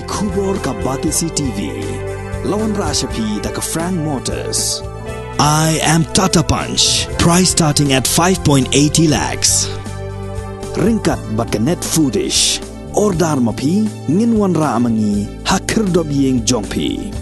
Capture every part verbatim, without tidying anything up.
Khubor ka Batesi T V. La wanrah sha phi da ka Frank Motors. I am Tata Punch. Price starting at five point eighty lakhs. Ryngkat bad ka Net Foodish. Order ma phi, ngin wanrah ma ngi ha khyrdop ïing jong phi.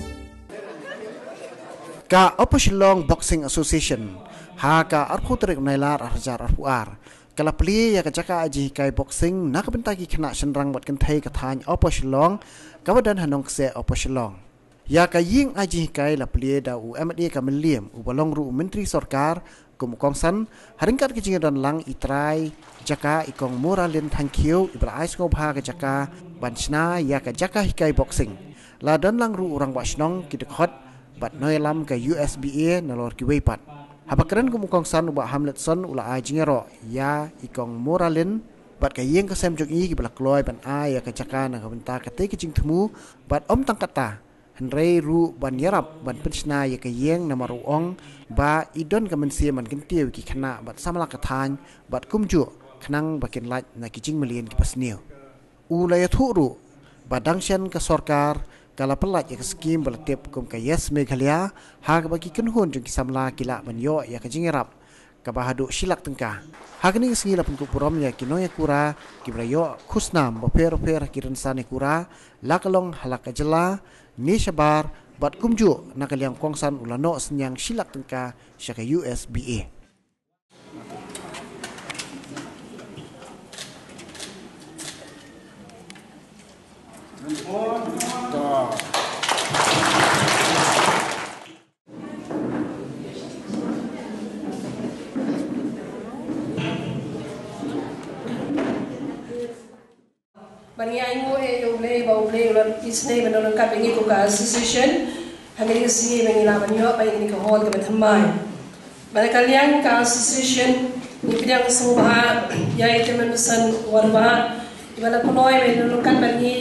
Ka Upper Shillong Boxing Association ha ka arphew tarik Nailar ar hajar arphew ar ka la plie ïa ka jaka ai jinghikai boxing na ka bynta ki khynnah shynrang bad kynthei ka thaiñ Upper Shillong kaba don ha Nongkseh, Upper Shillong. Ïa ka ïing ai jinghikai la plie da u M L A ka Mylliem uba long ruh u Myntri Sorkar kum u kongsan, ha ryngkat ka jingdon lang i trai jaka i Kong Moralin Thangkhiew iba la ai sngewbha ka jaka ban shna ïa ka jaka hikai boxing. La don lang ruh u Rangbah Shnong, ki dkhot bad nongïalam ka U S B A nalor kiwei pat. Haba kren kum u kongsan, u Bah Hamletson u la ai jingïaroh ïa i Kong Moralin bad ka ïing ka sem jong i kiba la kloi ban ai ïa ka jaka na ka bynta katei ka jingthmu bad ym tang katta, hynrei ruh ban ïarap ban pynshna ïa ka ïing namar u ong ba i don ka mynsiem ban kyntiew ïa ki khynnah bad samla ka thaiñ bad kumjuh khnang ba kin lait na ki jingmlien kiba sniew. U la ïathuh ruh ba dang shen ka sorkar ka la pyllait ïa ka skim ba la tip kum ka Yes Meghalaya, ha kaba ki kynhun jong ki samla ki lah ban ïoh ïa ka jingïarap kaba haduh shi lak tyngka. Ha kane ka sngi la pynkup burom ïa ki nongïakura kiba la ïoh khusnam bapher bapher ha ki rynsan ïakura, la ka long ha la ka jylla ne shabar, bad kumjuh na ka liang kongsan u la noh synñiang shi lak tyngka sha ka U S B A. Bad ngi ainguh ïa U Blei ba U Blei u la isynei ban don ryngkat bad ngi kum ka association ha kane ka sngi ba ngi lah ban ïoh ba ïa kane ka hall kaba thymmai. Bad na ka liang ka association ngi pdiang sngewbha ïa i Tymmen Basan Warbah iba la pynlong ba ïa don ryngkat bad ngi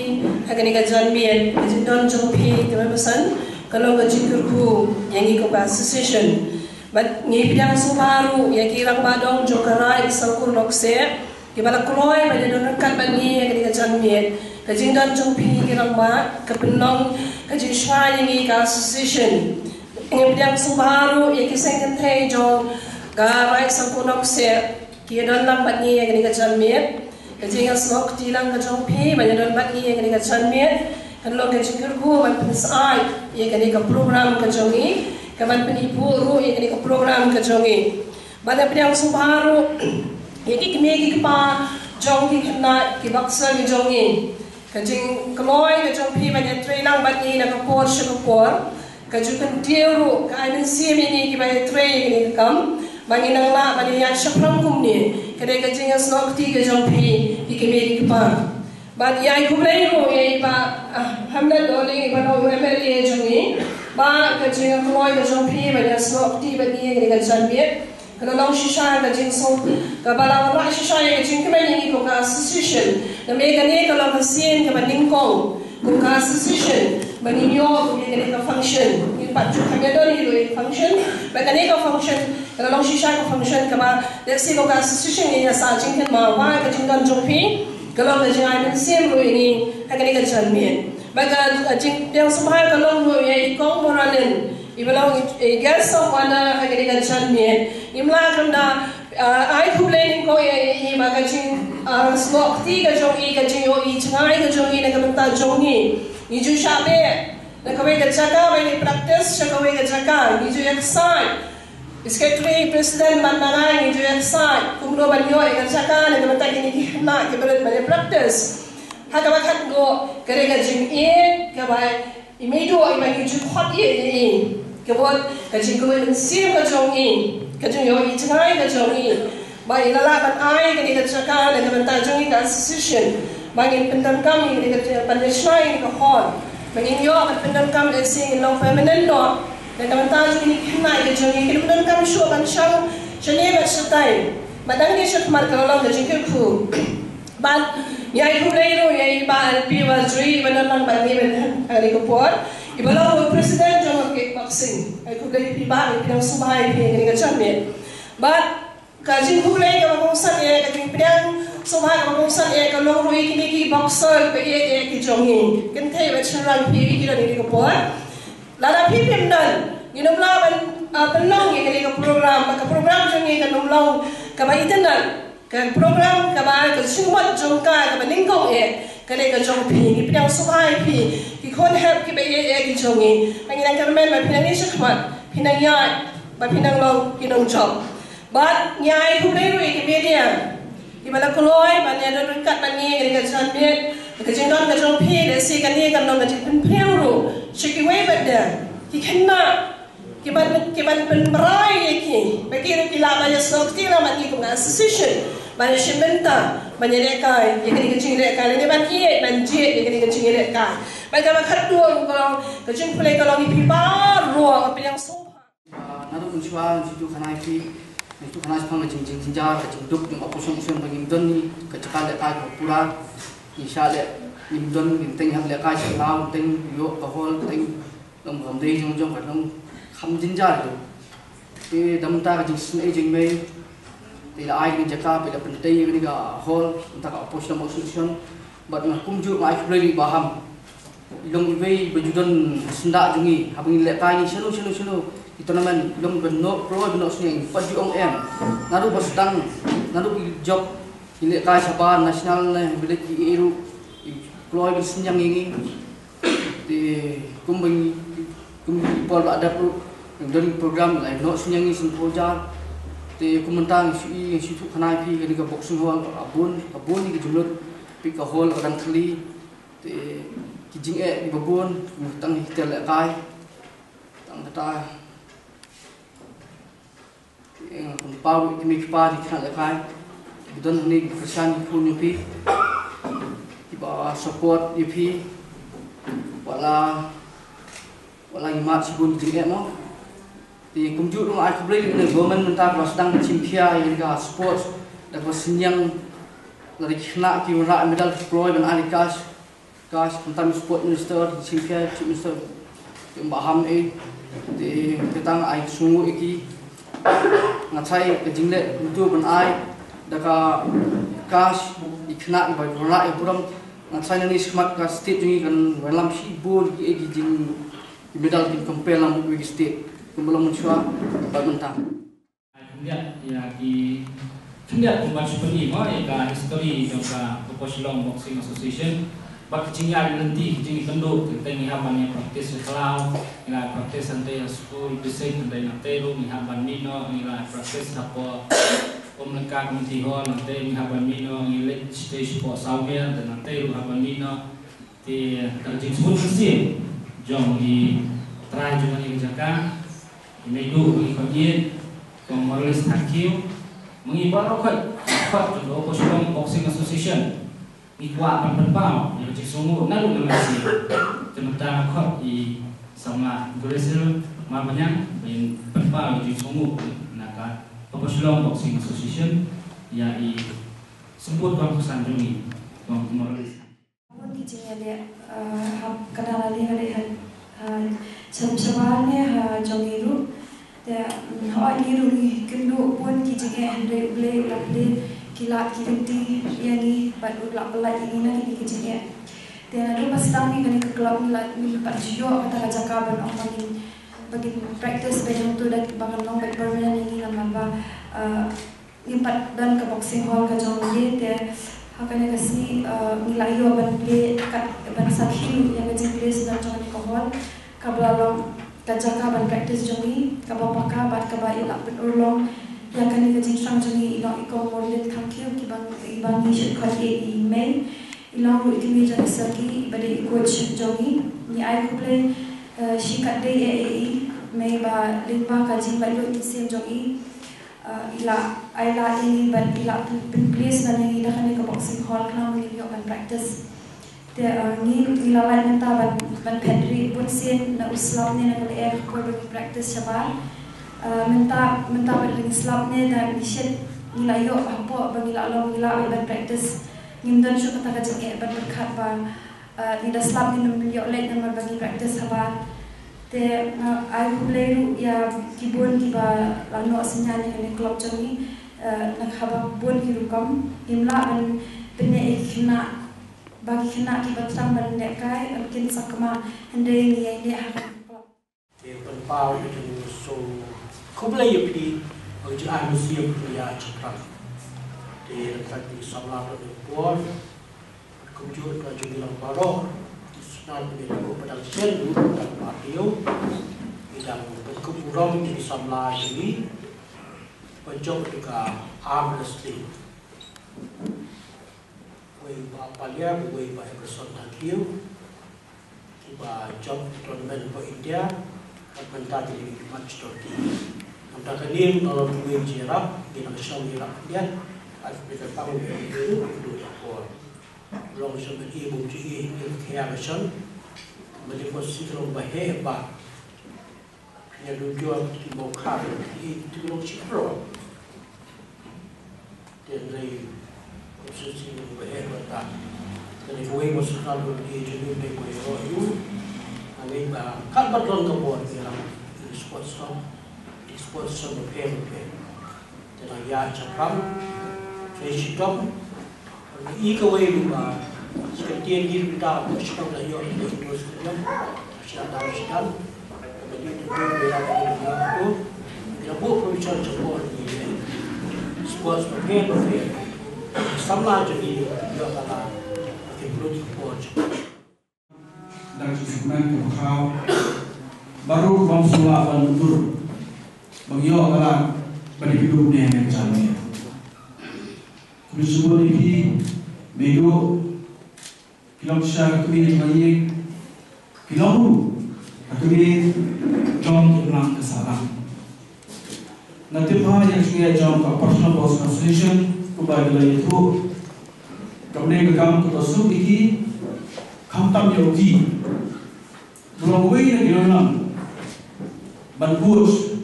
ha kane ka janmiet. Ka jingdon jong phi Tymmen Basan ka long ka jingkyrkhu ïa ngi kum ka association. Bad ngi pdiang sngewbha ruh ïa ki rangbah dong jong ka Raid Sangkur Nongkseh kiba la kloi ban ïa don ryngkat bad ngi ha kane ka janmiet. Ka jingdon jong phi ki rangbah ka pynlong ka jingshai ïa ngi ka association. Ngi pdiang sngewbha ruh ïa ki seng kynthei jong ka Raid Sangkur Nongkseh ki ïa don lang bad ngi ha kane ka janmiet. Ka jingïasnoh kti lang ka jong phi ban ïa don bad ngi ha kane ka janmiet kan long ka jingkyrkhu ban pynsyaid ïa kane ka program ka jong ngi, ka ban pynibuh ruh ïa kane ka program ka jong ngi. Bad ngi pdiang sngewbha ruh ïa ki kmie ki kpa jong ki khynnah ki baksa ki jong ngi. Ka jingkloi ka jong phi ban ïatrei lang bad ngi na ka por sha ka por ka ju kyntiew ruh, ka ai mynsiem ïa ngi kiba ïatrei ïa kane ka kam ba ngin nang lah ban ïaid shaphang kumne. Ka dei ka jingïasnoh kti ka jong phi ki kmie ki kpa. Bad ïa ai khublei ruh ïa i Bah, ah, Hamlet Dohling iba long u M L A jong ngi, ba ka jingkloi ka jong phi ban ïasnoh kti bad ngi ha kane ka janmiet ka la long shisha ka jingsuk kaba la wanrah shisha ïa ka jingkmen ïa ngi kum ka association. Namar kane ka long ka sien kaba nyngkong kum ka association ba ngin ïoh kum ïa kane ka function. Ngim pat ju kham ïa don ïa ka function, ba kane ka function ka la long shisha ka function kaba lehse kum ka association ngin ïa sah jingkynmaw ba ka jingdon jong phi ka long ka jingai mynsiem ruh ïa ngi ha kane ka janmiet. Ba ka, ka jingpdiang sngewbha ka long ruh ïa i Kong Moralin iba long i, i guest of honour ha kane ka janmiet. Ngim lah khlem da, ah, ai khublei nyngkong ïa i ba ka jing, ah, snoh kti ka jong i, ka jingïohi jngai ka jong i na ka bynta jong ngi. Ngi ju shah beh na kawei ka jaka ba ngi practice sha kawei ka jaka, ngi ju ïa ksaid. I secretary, president man na ngai ngi ju ïa ksaid kumno ban ïoh ïa ka jaka na ka bynta kine ki khynnah kiba rit ban ïa practice. Ha kaba khatduh ka dei ka jingïeit kaba i mei duh iba ngi ju khot ïeit ïa i. Ka mut ka jingkyrmen mynsiem ka jong i, ka jingïohi jngai ka jong i, ba i la lah ban ai kane ka jaka na ka bynta jong i ka association, ba ngin pyndonkam ïa kane ka, ban ïa shna ïa kane ka hall, ba ngin ïoh ban pyndonkam, lehse ngin long permanent noh na ka bynta jong kine ki khynnah ka jong i, kin pyndonkam shuh ban shong shane bad shatai. Ba dang ïa shah khmat ka la long ka jingkyrkhu. Bad ngi ai khublei ruh ïa i Bah L P Warjri iba don lang bad ngi mynta ha kane ka por, iba long u president jong ka kickboxing. Ai khublei ïa phi Bah, ngi pdiang sngewbha ïa phi ha kane ka janmiet. Bad ka jingkhublei kaba kongsan ïa ka jingpdiang Sngewbha kaba kongsan eh ka long ruh ïa kine ki boxer ba ïeit eh ki jong ngi. Kynthei bad shynrang phi ki don ïa kane ka por. Lada phi phim don, ngin ym lah ban, ah, pynlong ïa kane ka program, ba ka program jong ngi kan ym long kaba itynnad. Ka program kaba ka jingmut jong ka kaba nyngkong eh ka dei ka jong phi. Ngi pdiang sngewbha ïa phi ki khun hep kiba ïeit eh ki jong ngi. Ba ngi nang kyrmen ba phi nang ïaid shakhmat, phi nang ïaid, ba phi nang long ki nongjop. Bad ngi ai khublei ruh ïa ki media kiba la kloi ban ïadon ryngkat bad ngi ha kane ka janmiet. Ka jingdon ka jong phi lehse kane kan long ka jingpynphriang ruh sha kiwei pat de ki khynnah kiban, kiban pynbrai ïa ki ba ki ruh ki lah ban ïasnoh kti lang bad ngi kum ka association ban ïashim bynta, ban ïalehkai ïa kane ka jinglehkai lane ban ïeit ban jied ïa kane ka jinglehkai. Bad kaba khatduh ka long ka jingpule ka long ïa phi baroh, ka pdiang sngewbha. Ah, naduh mynshuwa ngi shu ïathuhkhana ïa phi, ngi shu ïathuhkhana shaphang ka jing, jingjynjar, ka jingduk jong opposition, opposition ba ngim don hi ka jaka lehkai kaba pura. Ngi shah leh, ngim don, ngim teng hap lehkai sha Palau, teng ïoh ka hall, teng long kam dei jong jong ka long kham jynjar ruh. Te da mynta ka jingsngewsih jingmei, te la ai kane ka jaka, te la pyntei kane ka hall, mynta ka opposition, opposition. Bad nga kumjuh nga ai khublei ïa i Bah Ham. I long iwei ba ju don ha syndah jong ngi, haba ngi lehkai ngi shano shano shano ki tournament, i long ba noh kloi ba noh sniang, pat ju ong em. Naduh ba sdang, naduh ba i jop, ngi lehkai shabar national ne village, i ruh i kloi ba sniang ïa ngi. Te kumba ngi, kum ki por ba la dep ruh, ngi don program la noh sniang ïa ngi sngewbha. Te kum mynta ngi shu i, ngi shu ïathuhkhana ïa phi kane ka boxing hall, ka bun, ka bun ïa ki jingmut, phi, ka hall ka dang khali. Te ki jingeh kiba bun, tang kita lehkai, tang kata, eh, pynpaw ïa ki mei ki pa ki khynnah lehkai, ki don hangne ki kyrshan ki khun ïa phi, kiba support ïa phi, wat la, wat la ngi mad shibun ki jingeh mo. Te kumjuh ruh nga ai khublei ïa ka government mynta kaba sdang ban shim khia ïa ka sports, da kaba sniang, lada ki khynnah ki wanrah medal ki kloi ban ai cash, cash, khamtam i sport minister, i shim khia chief minister, te Bah Ham eh, te kata nga ai sngewnguh ïa ki. Nga tharai ka jingleh kumto ban ai da ka cash, i khynnah kiba wanrah ïa ka burom, nga tharai nangne shakhmat ka state jong ngi kan wallam shibun ki, eh, ki jing, ki medal kin compare lang bad ki state kumba long mynshuwa bad mynta. Khyndiat ïa ki, khyndiat kumba shu pyni mo ïa ka history jong ka Upper Shillong Boxing Association. Bad ki jingïaid lynti, ki jingïakynduh, te ngi hap ban ïa practice ha khlaw, ngi la practice hangtei ha school basic, hangtei nangtei ruh ngi hap ban mih noh, ngi la practice hapoh Umlynka Community Hall, hangtei ngi hap ban mih noh, ngi leit stage hapoh Sawmer, te nangtei ruh hap ban mih noh. Te da ka jingsngewbha mynsiem jong i trai jong kane ka jaka, i Naïdu, i Khot Ïeit, Kong Moralice Thangkhiew, ma ngi baroh khoit, khoit jong ka Upper Shillong Boxing Association, ngi kwah ban pynpaw ïa ka jingsngewnguh naduh na mynsiem. Te mynta khot i samla Grace Hill Marbaniang ban pynpaw ïa ka jingsngewnguh na ka Upper Shillong Boxing Association ïa i symbud kongsan jong ngi, Kong Moralice. Bun ki jingïaleh, eh, hap kata la leh ha, ha, sha, shabar ne ha jong ngi ruh. Te, mm, hooid ngi ruh ngi kynduh bun ki jingeh, hynrei U Blei u la plie ki lad ki lynti ïa ngi bad u la pyllait ïa ngi na kine ki jingeh. Te naduh ba sdang ngi kane ka club ngi la, ngi pat ju ïoh kata ka jaka ban ong ba ngin, ba ngin practice ba ïa ngi to da ba kan long ba permanent ïa ngi namar ba, eh, ngi pat don ka boxing hall ka jong ngi. Te ha kane ka sngi, eh, ngi la ïoh ban plie kat ban sakhi ïa ka jingplie sdang jong kane ka hall kaba la long ka jaka ban practice jong ngi kaba paka bad kaba i la pynurlong ïa kane ka jingthrang jong ngi, i long i Kong Moralice Thangkhiew kiba, iba ngi shu khot ïa i Mei. I long ruh i kmie jong i Saki iba dei i coach jong ngi. Ngi ai khublei, eh, shikatdei ïa i Mei ba lyngba ka jinglaitluid mynsiem jong i, eh, i la ai lad ïa ngi bad i la pyn-, pynplie sdang ïa ngi da kane ka boxing hall khnang ba ngin ïoh ban practice. Te, eh, ngi, ngi la lait mynta ban, ban phet rieh bun sien na u slap ne na ka lyer ha ka por ba ngi practice shabar. Eh, mynta, mynta bad ngi slap ne da ngi shet ngi la ïoh hapoh ba ngi la long ngi la ban practice. Ngim don shuh kata ka jingeh ban pyrkhat ba, eh, ngi da slap ngin ym ïoh leit namar ba ngi practice shabar. Te nga ai khublei ruh ïa ki bun kiba la noh synñiang ïa kane ka club jong ngi. Eh, na kaba bun ki rukom, ngim lah ban pyneh ïa ki khynnah, ba ki khynnah kiba thrang ban lehkai, kin sakma, hynrei ngi ïai leh ha ka club. Te pynpaw ïa ka jingsngewsuk khublei ïa phi, ïa ka jingai mynsiem ïa ka jingïaid shaphrang. Te ryngkat ki samla ba don por, kumjuh ka jong ngi lang baroh, ki sngewbha ban ïathuh ba dang shen ruh, dang ba ïoh, ki dang pynkup burom ïa ki samla jong ngi, ba jop ïa ka arm wrestling. Uwei u Bah Palia, uwei u Bah Emerson Thakhiew, kiba jop tournament for India, bad mynta ki dei ki match Turkey. Namar kane ka long kawei ka jingïarap, ngi nang shong ïarap India, bad ngi kyrpad ïa u Blei u ïoh ïa ka por. Long shong ban i bun jingïeit ïa ka khia ka shon, ba dei ka shisha ka long ba heh ba. Ïa, dujor ki mawkhar, ki, ki long shi arphew. Te hynrei, constituency ba heh ba ta. Te hynrei kawei ba sngewthuh ïa jingim ba ïaroh ïa u. Hynrei ba kat ba don ka bor ïa la sports hall, sports hall ba pher ba pher. Te nang ïa shaphrang, te shitom, i kawei ruh ba, shi kyntien ngi ruh da, ba shitom la ïoh, ïoh, ïoh, ïoh, shitom da, shitom, ba ngi ruh ruh, ïoh, ïoh, ïoh, ïoh, ïoh, buh permission support ngi, sports ba pher ba pher, samla jong ngi, ïoh ka la, ki brut ki por. Da ka jingsngewkmen kaba khraw. Baroh kaba ym sngewlah ban mutdur. Ban ïoh ka lad ban ïakynduh ne ka jingmut. Khublei shibun ïa phi, Meiduh, ki long shisha ka kmie jong ka ïing, ki long ruh ka kmie jong ka imlang ka sahlang. Nga tip ba ïa ka jingïaid jong ka Professional Boxing Association, kumba ki la ïathuh, kam dei ka kam kaba suk ïa ki, khamtam ïa u ki. Ba long uwei na ki nongïalam ban coach,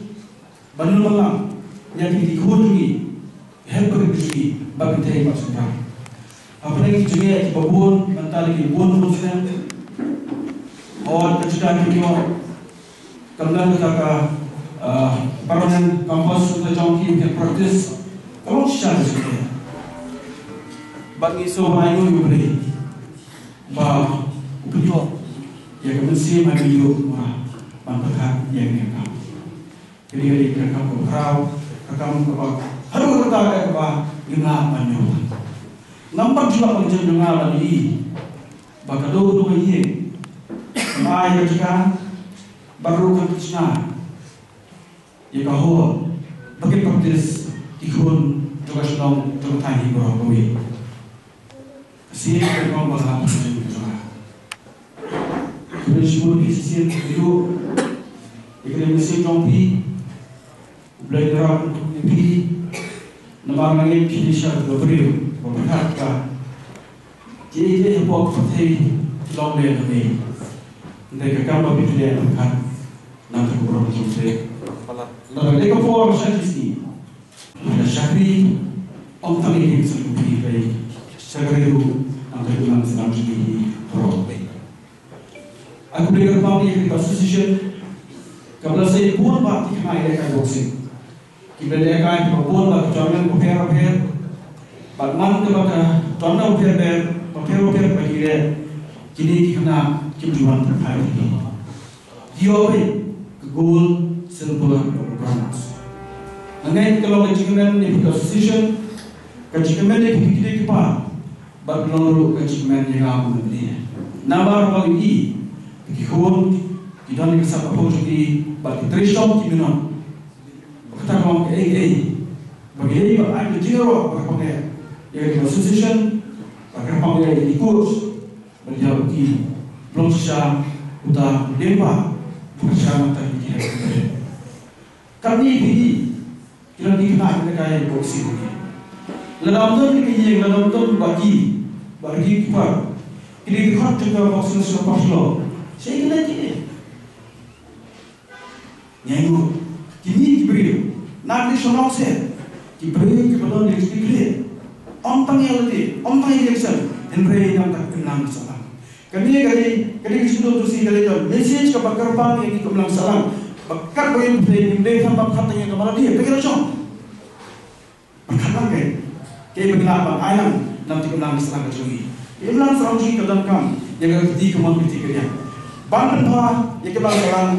ban ïalam ïa ki, ki khun jong ngi, hep ba ki jong ngi, ba pynthei ba sngewbha. Hapdeng ki jingeh kiba bun, mynta ki bun bun snem. Hooid, ka jaka ki ïoh, kam don kata ka, ah, permanent campus, kata jong ki, ki practice. Ka long shisha ka jingeh. Bad ngi sngewbha ïa U Blei ba u pynïoh ïa ka mynsiem ha Meiduh, ban pyrkhat ïa kane ka kam. Kane ka dei ka kam kaba khraw, ka kam kaba haduh katta kaba ngim lah ban ïoh. Ngam pat ju lah ban jong nga ban ïohi ba ka dei ka ïing, ka ai ka jaka, bad ruh ka jaka ïa ka hall ba kin practice ki khun jong ka shnong, jong ka thaiñ hi baroh kawei. Ka sien ka kong ba la pynshong jong nga. Khublei shibun ïa phi shisien, ïa u, ïa ka mynsiem jong phi. U Blei un ïarap ïa phi. Namar nga ngeit phi dei shisha ka briew ba pyrkhat ka. Kiei kiei hapoh ka pyrthei ki long ne em ne em. Hynrei ka kam ba phi dei pyrkhat. Nangta ka burom jong phi. Nangta ka dei ka por sha ki sngi. Ka shakri, ym tang ïa ki sngewthuh phi phi. Shakri ruh, nangta ka imlang sahlang jong ngi baroh. Ai khublei kyrpang ïa ka association, kaba la sei bun bah ki khynnah ïalehkai boxing. Kiba lehkai ha bun bah ki tournament bapher bapher. Bad man kaba ka tournament bapher bapher, bapher bapher ba ki leh, kine ki khynnah kim ju wan pynphai ïa ki. Ki ïoh beit ka gold, silver bad bronze. Nga ngeit ka long ka jingkmen ïa ka association, ka jingkmen ïa ki khynnah ki kpa. Bad long ruh ka jingkmen ïa nga kum u mynder. Namar ba ngi ïohi ba ki khun ki don ïa ka sap ka phew jong ki bad ki trei shitom ki minot. Ba kata ka long kaei kaei ba ngi dei ban ai ka jingïaroh ba kyrpang ïa ka association, ba kyrpang ïa ki coach, ban ïa u ki. Long shisha uta u diengphah ba kyrpang ïa ki. Katne phi Ki don ki khynnah ki lehkai boxing. Lada ym don ki ïing, lada ym don ba ki, ba ki keeper. Ki dei ki khot jong ka boxing sha ka parlor. Shaei ki leit kine? Ngi ainguh. Kine ki briew. Na ki shnong seh. Ki briew kiba don ki khynnah. Ym tang ïa lade, ym tang ïa ki seng. Hynrei nangta ka imlang ka sahlang. Kane ka dei, ka dei ka jingduh dusih ka dei ka message kaba kyrpang ïa ki imlang sahlang. Ba kat ba ngin pynlong ngim dei tang ban pynlong ïa ka malady, ba ki la jong. Ba Tang kei, kei ba ngi lah ban ai lang na ka imlang ka sahlang ka jong ngi. Ka imlang sahlang jong ngi ka donkam ïa ka kti kamon kti kadiang. Ban pynbha ïa ka imlang sahlang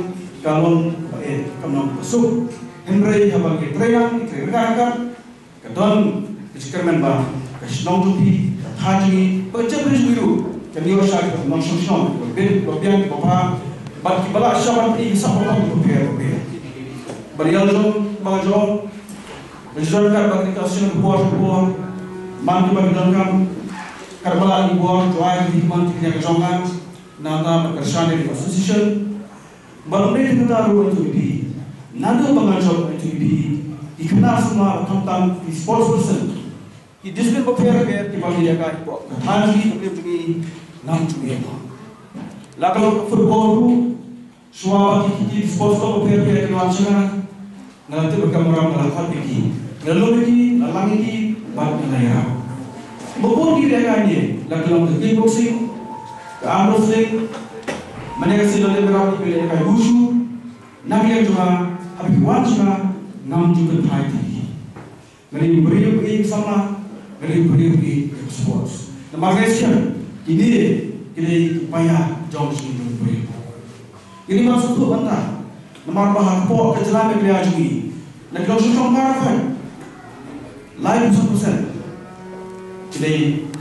ka long kaba eh, kam long kaba suk. Hynrei haba ngi trei lang, ngi trei ryngkat ryngkat, ka don ka jingkyrmen ba ka shnong jong phi, ka thaiñ jong ngi, bad ka jaitbynriew jong ngi ruh kan ïoh sha ki nongshong shnong kiba bit, kiba biang, kiba bha, bad kiba lah sha ban pynïaid ki sap ba pop kiba pher ba pher. Bad ïa la jong ba ka jong Ka jingdonkam bad ka sngewbha ka bor ka bor. Man ka bad ka donkam, ka bala i bor, jwai ka dei man ka jong nga. Nangta bad ka shan ïa ka association. Bad ym dei kata ruh, ïa tu i phi, naduh ba nga jop ïa tu i phi, i khynnah samla, khamtam ki sports person, ki discipline bapher bapher kiba ngi ïa ka i bor, ka thaiñ jong ngi, ka rim jong ngi, ngam ju ïa ka. La ka long ka football ruh, shuwa ba ki, ki, ki sports club bapher bapher ki wan sha nga, nga la tip ba ka mram, nga la khot ïa ki, nga la lum ïa ki, nga la lang ïa ki, bad nga la ïarap. Ba bun ki lehkai ne, la ka long ka kickboxing, ka arm wrestling, mane ka sien la leh ba rap ki lehkai wushu, na ka liang jong nga, haba ki wan sha nga, ngam ju kynthai ïa ki. Nga dei u briew ïa ka samla, nga dei u briew ïa ka sports. Namar nga shem, kine ki dei ki paia jong shisien jong u briew. Kine ban sngewthuh mynta, namar ba hapoh ka jylla Meghalaya jong ngi, na ki nongshong shnong baroh, laiphew san percent, ki dei,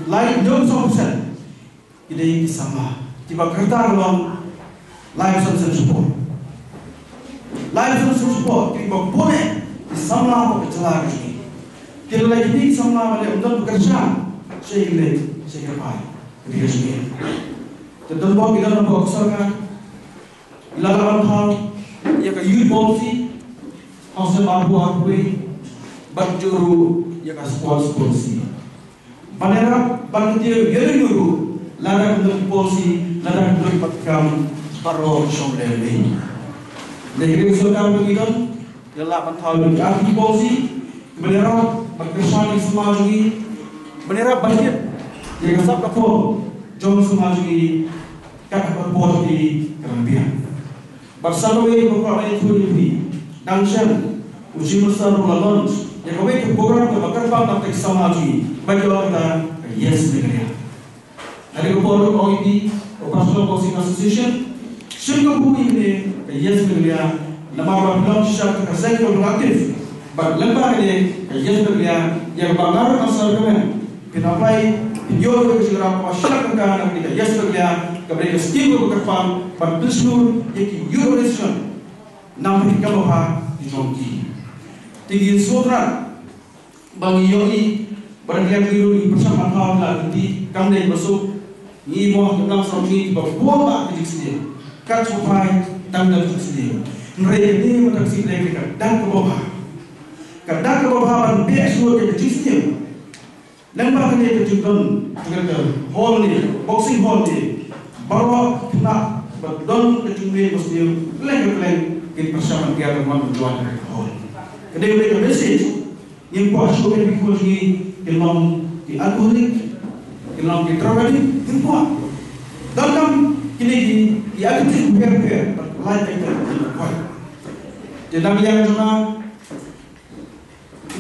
laiphew san percent ki dei ki samla. Kiba kyrta ka long laiphew san percent support. Laiphew san percent support, kiba bun eh ki samla hapoh ka jylla ka jong ngi. Ki la leh kine ki samla ba leh ym don ba kyrshan, sha ki leh, sha ki kyrpad. Kine ki jong ngi. Te don bok ki don bok sorkar. Ïa la ka ban thaw ïa ka youth policy, hangsan arphew arphew wei, bad juh ruh ïa ka sports policy. Ban ïarap ban kyntiew ïa la ruh, lada ka dei policy, lada ka dei pat kam, baroh shong lem lem. Dei ka sorkar ba ngi don, ïa la ban thaw ïa ka policy, ban ïarap ban kyrshan ïa ka samla jong ngi, ban ïarap ban ïit ïa ka sap ka por jong ka samla jong ngi, kat haduh por jong ngi ka dang biang. Bad sa kawei kaba kwah ban ïathuh ïa phi, dang shen u Chief Minister ruh u la launch ïa kawei ka program kaba kyrpang na ka bynta ki samla jong ngi, ba ïoh kata ka Yes Meghalaya. Hadien ka por ruh nga ong ïa phi, ka Professional Boxing Association, shim kabu ïa kane ka Yes Meghalaya, namar ba phi long shisha ka seng kaba long active. Bad lyngba kane ka Yes Meghalaya, ïa kaba nga ruh nga sa recommend, phin apply, phin ïoh ïa ka jingïarap kaba shah tyngka na kane ka Yes Meghalaya, kaba dei ka skim kaba kyrpang ban pynshlur ïa ki youth organization. Nang phi kaba bha ki jong ki. Te ngi sngewthuh ba ngi ïohi ba dang ïa ngi ruh ngi pyrshang ban thaw la ki, kam dei ba suk. Ngi mo ki nang sawdong ngi ba bun ba ki jingsniew. Kat shu phai tang da ki jingsniew. Hynrei kane mynta ka sngi ka dei ka dak kaba bha. Ka dak kaba bha ban beh shuh ïa ki jingsniew. Lyngba kane ka jingdon jong ka hall ne, boxing hall ne, baroh khynnah ba don ka jingmih ba sniew, kylleng kylleng kin pyrshang ban ïa ka man ban join ka hall. Ka dei ka message. Ngim kwah shuh kin, ki khun jong ngi kin long ki alcoholic, kin long ki drug addict, ngim kwah. Donkam kine ki, ki activity pher pher, lait pher pher, ngim kwah. Te na ka liang jong nga,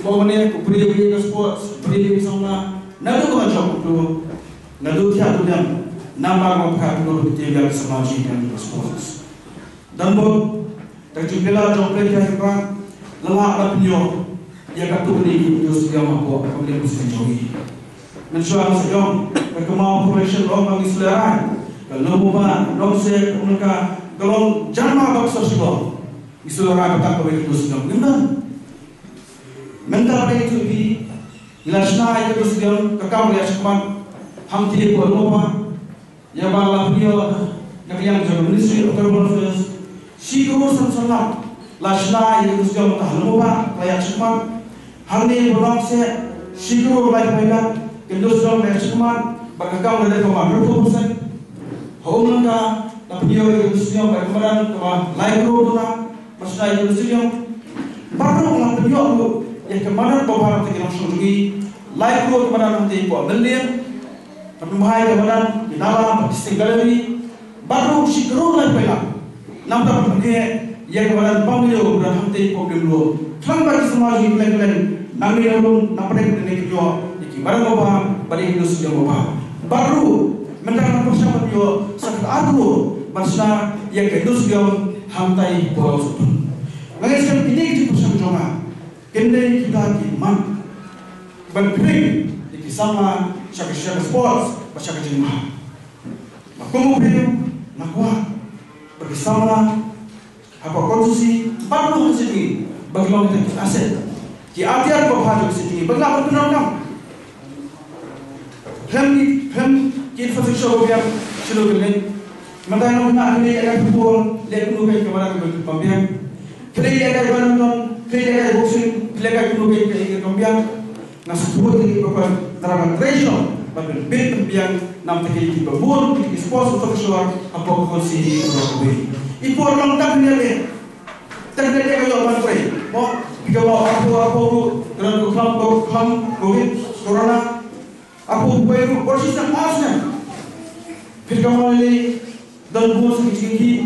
Kumne, u briew ïa ka sports, u briew ïa ka samla. Naduh ba nga jop, naduh, naduh thiah duh diang, namar ba nga phah kumno ba ka ïa ka samla jong ngi ka sports. Don bok, tang jingpyllait jong U Blei, ka jingpang, la lah ban pynïoh ïa katto katne ki stadium hapoh ka Mylliem Christian jong ngi. Mynshuwa nga sa ïoh, ka Kammaw Foundation, long ba ngi shu lehrain, ka Lum Uba, ka Nongseh, ka Umnka, ka long jan ma bak sor shilong. Ngi shu lehrain ba tang kawei ka stadium ngim don. Mynta ba ngi ïathuh ïa phi, ngi la shna ïa ka stadium, ka kam la ïaid shakhmat, hangtei hapoh Lum Uba, ïa ba la pynïoh na ka liang jong ka Ministry of Tribal Affairs, shi klur san san lak, la shna ïa ka stadium, mynta ha Lum Uba la ïaid shakhmat, hangne hapoh Nongseh, shi klur laiphew lak, ka stadium la ïaid shakhmat, bad ka kam la dep kumba hynriewphew percent. Ha Umnka, la pynïoh ïa ka stadium, bad ka madan, kaba lai klur duna, Ba shna ïa ka stadium. Baroh la pynïoh ruh ïa ka madan ba bha na ka nongshong jong ngi. Lai klur ka madan hangtei hapoh Mylliem. Bad mynta ka madan, ki nala, bad ki sting gallery. Baroh shi klur laiphew lak. Namar ba pynïoh ïa ka madan bungalow ba don hangtei hapoh Mylliem ruh. Khlem bad ki samla jong ngi kylleng kylleng. Nangne na rung na pdeng ne ki ïoh ïa ki barang ba bha bad ïa ki nusdiong ba bha. Bad ruh mynta nang pyrshang ban ïoh sa ka ar klur ban shna ïa ka nusdiong hangtai por sutun. Nga ngeit skhem kine ki jingpyrshang jong nga kin dei kita ki mat ban pynlong ïa ki samla sha ka, sha ka sports bad sha ka jingbha. Ba kum u briew nga kwah ba ki samla hapoh constituency bad ruh ha city ba ki long kita ki asset, ki atiar ba bha jong ka city ba ngi lah ban pyndonkam. Khlem ki, khlem ki infrastructure ba biang, shuh lut ka leit. Mynta ngi ong khyndiat ïa ka football, leh kumno ka, ka mara ka bym biang. Khyndiat ïa ka badminton, khyndiat ïa ka boxing, leh ka kumno ka, ka bym biang. Nga sngewthuh ïa ki ba, ba ngi dei ban trei shong ban pynbit pynbiang namar ki, ki ba bun ki sports infrastructure hapoh ka constituency ka long kawei. I por long tang ne ne. Tang ne ne ka ïoh ban trei. Mo, phi ka mo, hapoh, hapoh ruh ka long ka khlam, ka khlam covid, corona. Hapoh Dubai ruh bor shisha ar snem. Phi ka mo lei, don bun sa ki jingkhih,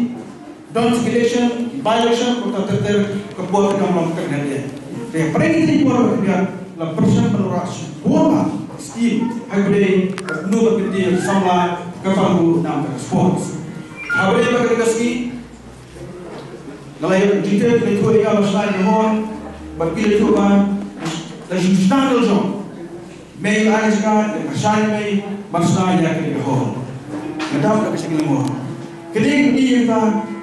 don sa ki election, by election, kumta ter ter ka por ka long ka ngan ïa. Te pyrshang ki por ka la pyrshang ban wanrah shuh bun ba scheme ha Dubai, kumno ban kyntiew samla ka pang u nam ka sports. Ha Dubai ba ka dei ka ski. Nga la ïa jingtip, la ïathuh ïa nga ba shna ïa ka hall, bad ki la ïathuh ba la shu shna ka jong. Mei ai jaka ïa ka shai mei ban shna ïa kane ka hall. Nga dap da ka shakri mo. Kane ka dei ïa ka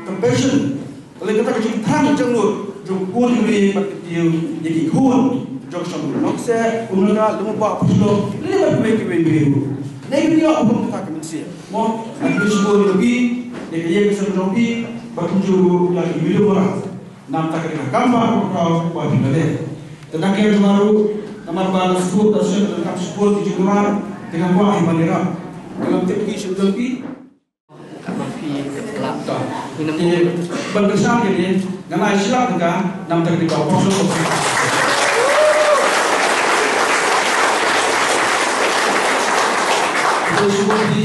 compassion. Ka dei kata ka jingthrang jong lut jong u Blei bad ka tiew ïa ki khun jong shong Nongseh, Umnaka, Lumupa, Phulo, lem bad kiwei kiwei ruh. Ne ka dei ïa u hom kata ka mynsiem. Mo, ngi kyrpad ïa phi, ïa ka ïing ka sem jong phi, bad kumjuh ruh ïa ki video mara. Namar kata ka kam ba ka pynpaw ba phi la leh. Te na ka liang jong nga ruh, namar ba nga sngewthuh da shen da kam sngewthuh ki jingmar, te nga kwah hi ban ïarap. Te nga tip ki shu don ki. Ka ma phi lap. Ta. Ina. Te ban kyrshan ïa ne, ngan ai shi lak tyngka, namar kata ka por shu. Te shu ki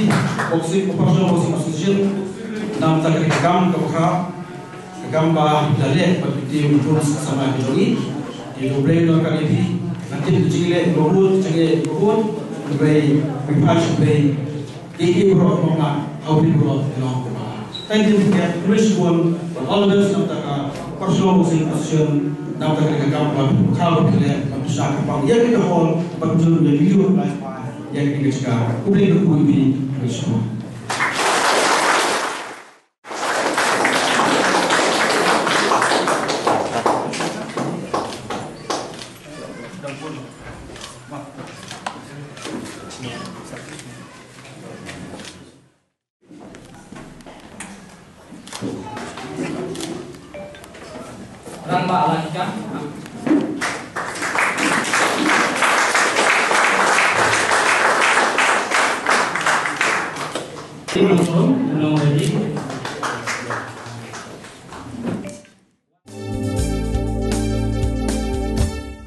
Boxing Professional Boxing Association, namar kata ka kam ka ba ka Ka kam ba la leh bad ki team rules ka samla ka jong ngi. Ïa U Blei un donkam ïa phi. Nga tip ka jingleh ba bun, ka jingleh ba bun. U Blei, u Blei, u Blei. Ki ki baroh ki long na, ha U Blei baroh ki long. Thank you, thank you. Khublei shibun, all the best, namar ka Professional Boxing Association, namar ka kam ba phi kha ba phi leh, ba phi shna ka pang ïa ka hall, ba phi jur ïa ka youth life, ïa ka jaka. U Blei un kyrkhu ïa phi, khublei shibun. Rangbah Latika. Tim Nongrum, Nong Ready.